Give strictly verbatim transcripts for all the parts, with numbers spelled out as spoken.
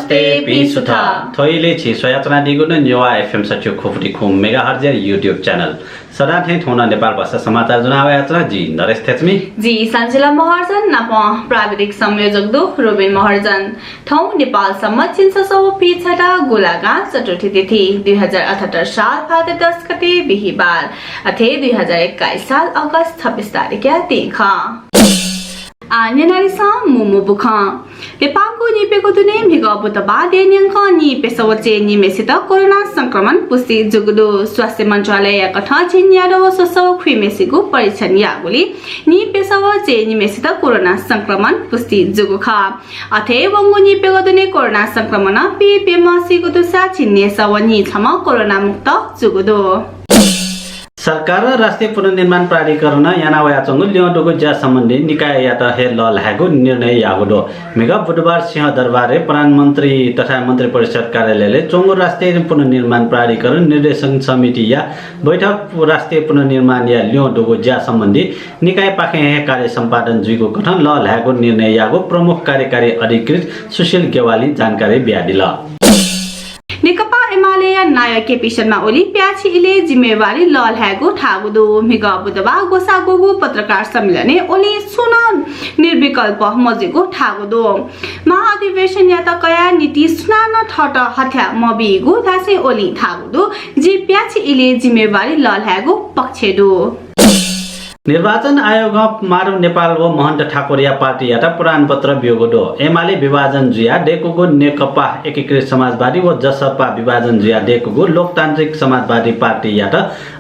तेपिं सुथ। थ्व इलय् छिं स्वयाच्वनादीगु नं नेवाः एफएम सच्छि खुपुटी खुं मेगाहर्जया YouTube channel। सदां थें थौं नं नेपाल भाषा समाचार ज्वना वयाच्वना जि नरेश थेच्मी। जि सञ्जिला महर्जन नाप प्राविधिक संयोजक दु रोबिन महर्जन। थौं नेपाल सम्बत झिंछसः व पीछदँ गुंलागां चतुर्थी तिथि दुई हजार अठहत्तर साल भाद्र दस गते बिहिबार, अथे दुई हजार एक्काइस साल अगस्त छब्बीस तारिखया दिं खः। आः न्यनादिसँ मू मू बुखँ। नेपाःगु नीप्यघौ दुने म्हिगः बुधबार देय् न्यंकं नीप्यसः व चय्निम्हेसित कोरोना संक्रमण पुष्टि जूगु दु। स्वास्थ्य मन्त्रालयया कथं झिंन्यादँ व स्वसः व खुइम्हेसिगु परीक्षण याःगुलिं नीप्यसः व चय्निम्हेसित कोरोना संक्रमण पुष्टि जूगु खः। अथे वंगु नीप्यघौ दुने कोरोना संक्रमणं पीप्यम्ह सीगु दुसा झिंन्हय्‌सः व नीछम्ह कोरोना मुक्त जूगु दु। सरकारं राष्ट्रिय पुनर्निर्माण प्राधिकरणं याना वयाच्वंगु ल्यं दुगु ज्या सम्बन्धी निकाययात हे लःल्हायेगु निर्णय याःगु दु। म्हिगः बुधबार सिंहदरबारय् प्रधानमन्त्री तथा मन्त्रिपरिषद कार्यालयय् च्वंगु राष्ट्रिय पुनर्निर्माण प्राधिकरण निर्देशन समितिया बैठक राष्ट्रिय पुनर्निर्माणया ल्यं दुगु ज्या सम्बन्धी निकायपाखें हे कार्य सम्पादन जुइगु कथं लःल्हायेगु निर्णय याःगु प्रमुख कार्यकारी अधिकृत सुशील ज्ञवालीं जानकारी बियादिल। नेकपा एमालेया नायः केपी शर्मा ओली प्याछि इलय् जिम्मेवारी लःल्हायेगु धाःगु दु। म्हिगः बुधबार ग्वसाः ग्वःगु पत्रकार सम्मेलनय् ओलीं छुं नं निर्विकल्प मजूगु धाःगु दु। महाधिवेशनयात कयाः निंतिं सुनानं थःत हथ्याः मबीगु धासें ओलीं धाःगु दु, जि प्याछि इलय् जिम्मेवारी लःल्हायेगु पक्षय् दु। निर्वाचन आयोगं माधव नेपाल व महन्त ठाकुरया पार्टीयात प्रमाणपत्र ब्यूगु दु। एमाले विभाजन जुयाः दय्‌कूगु नेकपा एकीकृत समाजवादी व जसपा विभाजन जुयाः दय्‌कूगु लोकतान्त्रिक समाजवादी पार्टीयात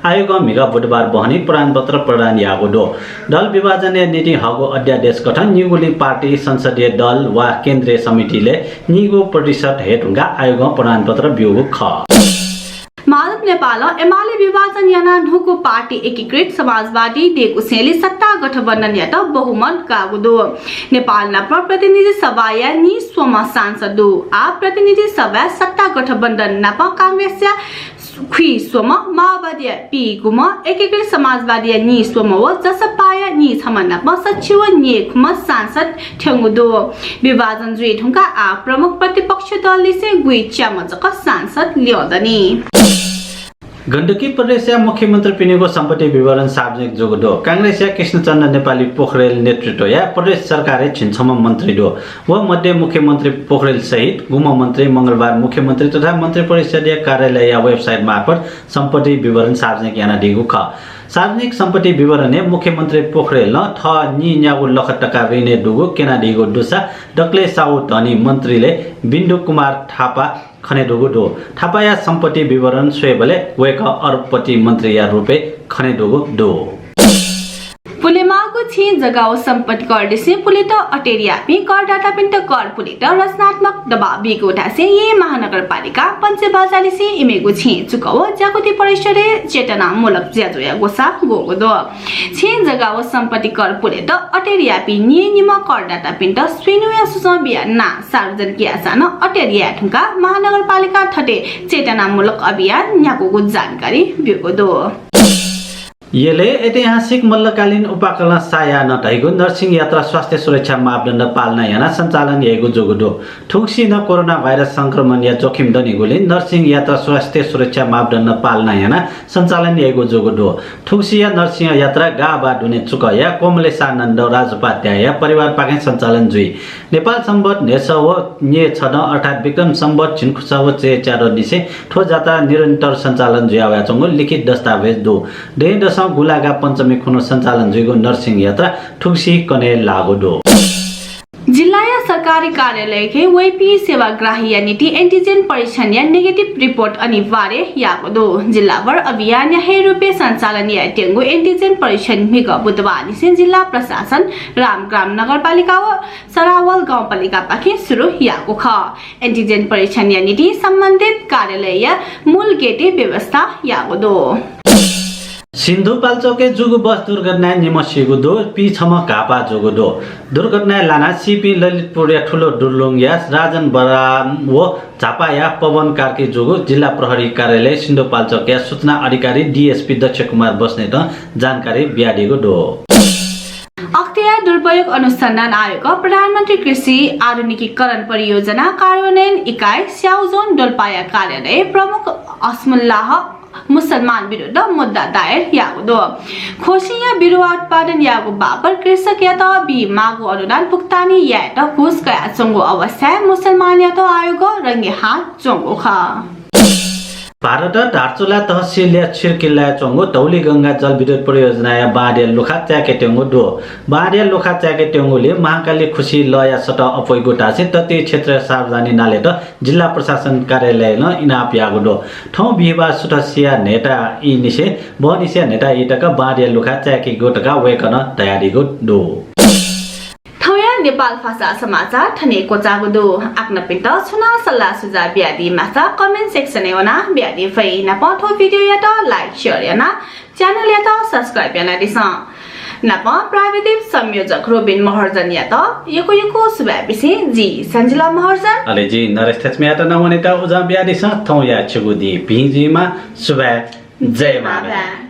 आयोगं म्हिगः बुधबार बहनी प्रमाणपत्र प्रदान याःगु दु। दल विभाजनया निंतिं हःगु अध्यादेश कथं निगुलिं पार्टी, संसदीय दल वा केन्द्रीय समितिलय् निगू प्रतिशत हे धुंकाः आयोगं प्रमाणपत्र ब्यूगु खः। माधव नेपालं एमाले विभाजन यानाः न्हूगु पार्टी एकीकृत समाजवादी दय्‌कूसेंलि सत्ता गठबन्धनयात बहुमत काःगु दु। नेपाल नापं प्रतिनिधि सभाया नीस्वम्ह सांसद दु। आः प्रतिनिधि सभाय् सत्ता गठबन्धन नापं कांग्रेसया खुइस्वम्ह, माओवादीया पीगुम्ह, एकीकृत समाजवादीया नीस्वम्ह व जसपाया नीछम्ह नापं सच्छि व न्यय्‌खुम्ह सांसद थ्यंगु दु। विभाजन जुइ धुंकाः आः प्रमुख प्रतिपक्ष दललिसें गुइच्याम्ह जक सांसद ल्यं दनि। गण्डकी प्रदेशया मुख्यमन्त्रीपिनिगु सम्पत्ति विवरण सार्वजनिक जूगु दु। कांग्रेसया कृष्णचन्द्र नेपाली पोखरेल नेतृत्वया प्रदेश सरकारय् झिंछम्ह मन्त्री दु। व मध्ये मुख्यमन्त्री पोखरेल सहित गुम्ह मन्त्री मंगलबार मुख्यमन्त्री तथा मन्त्रिपरिषदया कार्यालयया website मार्फत सम्पत्ति विवरण सार्वजनिक यानादीगु खः। सार्वजनिक सम्पत्ति विवरणय् मुख्यमन्त्री पोखरेलं थः नीन्यागू लख तका ऋणय् दुगु क्यनादीगु दुसा दकलय् साहू धनी मन्त्रीलय् बिन्दु कुमार थापा खनेदुगु दु। थापाया सम्पत्ति विवरण स्वयेबलय् वय्‌कः अरबपति मन्त्रीया रूपय् खनेदुगु दु। पुलेमाःगु छेँ जग्गा व सम्पत्ति करलिसें पुलेत अटेर याःपिं करदातापिन्त कर पुलेत रचनात्मक दबाव बीगु धासें येँ महानगरपालिकां पञ्चेबाजालिसें इमिगु छेँ चुकः व ज्याकुथि परिसरय् चेतनामूलक ज्याझ्वःया ग्वसाः ग्वःगु दु। छेँ जग्गा व सम्पत्ति कर पुलेत अटेर याःपिं नीनिम्ह करदातापिन्त स्वीन्हुया सुचं बियाः नां सार्वजनिक याःसां नं अटेर याये धुंकाः महानगरपालिकां थथे चेतनामूलक अभियान न्ह्याकूगु जानकारी ब्यूगु दु। यलय् ऐतिहासिक मल्लकालीन उपाकलं सायाः नं धइगु नरसिंह यात्रा स्वास्थ्य सुरक्षा मापदण्ड पालना यानाः सञ्चालन याइगु जूगु दु। थुगुसी नं कोरोना भाइरस संक्रमणया जोखिम दनिगुलिं नरसिंह यात्रा स्वास्थ्य सुरक्षा मापदण्ड पालना यानाः सञ्चालन याइगु जूगु दु। थुगुसीया नरसिंह यात्रा गाःबाः दुने चुकःया कोमलेशानन्द राजोपाध्यायया परिवारपाखें सञ्चालन जुइ। नेपाल सम्बत न्हय्‌सः व न्यय्‌छदँ अर्थात् विक्रम सम्बत झिंखुसः व चय्‌च्यादँनिसें थ्व जात्रा निरन्तर सञ्चालन जुयावयाच्वंगु लिखित दस्तावेज दु। दँय्‌दसं गुंलागा पञ्चमी खुन्हु सञ्चालन जुइगु नरसिंह यात्रा थुगुसी कन्हय् लाःगु दु। जिल्लाया सरकारी कार्यालयखे वइपिं सेवाग्राहीया निंतिं एन्टिजेन परीक्षणया negative report अनिवार्य याःगु दु। जिल्लाभर अभियानया हे रूपय् सञ्चालन यायेत्यंगु एन्टिजेन परीक्षण म्हिगः बुधबारनिसें जिल्ला प्रशासन, रामग्राम नगरपालिका व सरावल गाउँपालिकापाखें सुरु याःगु खः। एन्टिजेन परीक्षणया निंतिं सम्बन्धित कार्यालयया मूल गेटय् व्यवस्था याःगु दु। सिन्धुपाल्चोकय् जूगु बस दुर्घटनाय् निम्ह सीगु दु, पीछम्ह घाःपाः जूगु दु। दुर्घटनाय् लानाः सीपिं ललितपुरया ठुलो दुर्लुङया राजन बराम व झापाया पवन कार्की जूगु जिल्ला प्रहरी कार्यालय सिन्धुपाल्चोकया सूचना अधिकारी डिएसपी दक्ष कुमार बस्नेतं जानकारी बियादीगु दु। अख्तियार दुर्ब सहयोग अनुसन्धान आयोग प्रधानमन्त्री कृषि आधुनिकीकरण परियोजना कार्यान्वयन इकाइ स्याउजोन डोल्पाया कार्यालय प्रमुख असमुल्लाह मुसलमान विरुद्ध मुद्दा दायर याःगु दु। खोसिया बिरुवा उत्पादन याःगु बापत कृषकयात बीमाःगु अनुदान भुक्तानी यायेत घुस कयाच्वंगु अवस्थाय् मुसलमानयात आयोगं रंगे हात च्वंगु खः। भारत धारचुला तहसिलया छिरकिल्लाय् च्वंगु धौलीगंगा जलविद्युत परियोजनाया बाँधया लुखा चाय्‌केत्यंगु दु। बाँधया लुखा चाय्‌केत्यंगुलिं महाकाली खुसी लःया सतह अप्वइगु धासें तटीय क्षेत्रया सार्वजनिक नालीत जिल्ला प्रशासन कार्यालयं इनाप याःगु दु। थौं बिहिबाः सुथसिया न्हय्‌ताःनिसें बहनिसिया न्हय्‌ताःतक बाँधया लुखा चाय्‌केगु धकाः वय्‌कलं धयादीगु दु। थौंया नेपाल भाषा समाचार थन हे क्वचाःगु दु। आकनपिन्त छुं नं सल्लाह सुझाव बियादी माःसा comment section-य् वनाः बियादी फइ। नापं थ्व video-यात like, share यानाः channel-यात subscribe यानादिसँ। नापं प्राविधिक संयोजक रोबिन महर्जनयात यक्व यक्व सुभाय् बिसें जि सञ्जिला महर्जन। अले जि नरेश थेच्मीयात नं वनेत उजं बियादिसँ। थौंया छिगु दिं भिं जुइमा। सुभाय्। जय मां।